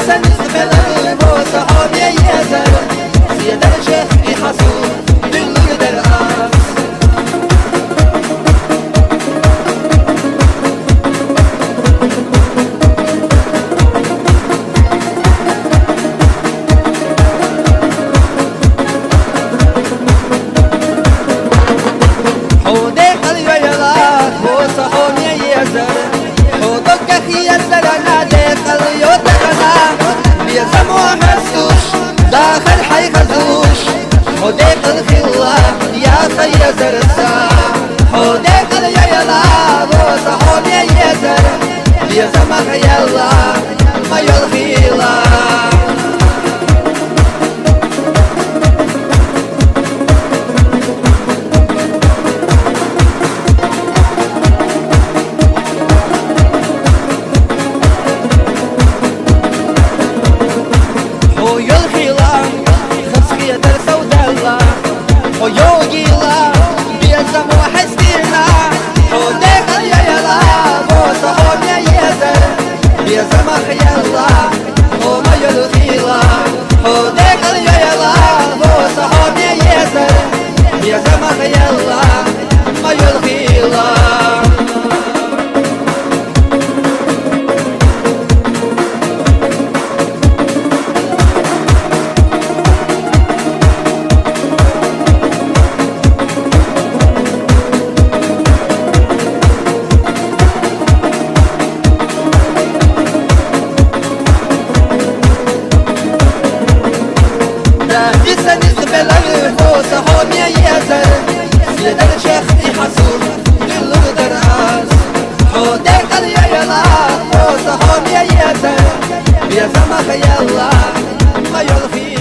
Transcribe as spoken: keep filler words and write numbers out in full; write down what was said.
Исбелэр бо саха миезэр, сиедэр чех и хасу, дыллы дэр ас. Хо декъал йойла, хо саха миезэр, хо докъа хиезэр, на декъал йодэгъэна, безэ муэхьэстуш, дахэр хьай хазуш, хо декъал хила, я хъа езэрса, хо декъал йойла, хо саха миезэр, безэ махъ ела, ма йол хила. Хо йол хила, хасхиедэр саудэла, хо йогила, безэ муэхьэстина, хо декъал йойла, хо саха миезэр, безэ махъ ела, хо ма йол хила, хо декъал йойла, хо саха миезэр, безэ махъ ела, ма йол хила. Да, бисэнис бэлэр бо саха миезэр, сиедэр чех и хасу, дыллы дэр ас. Хо декъал йойла, бо саха миезэр, безэ махъ ела, ма йол хи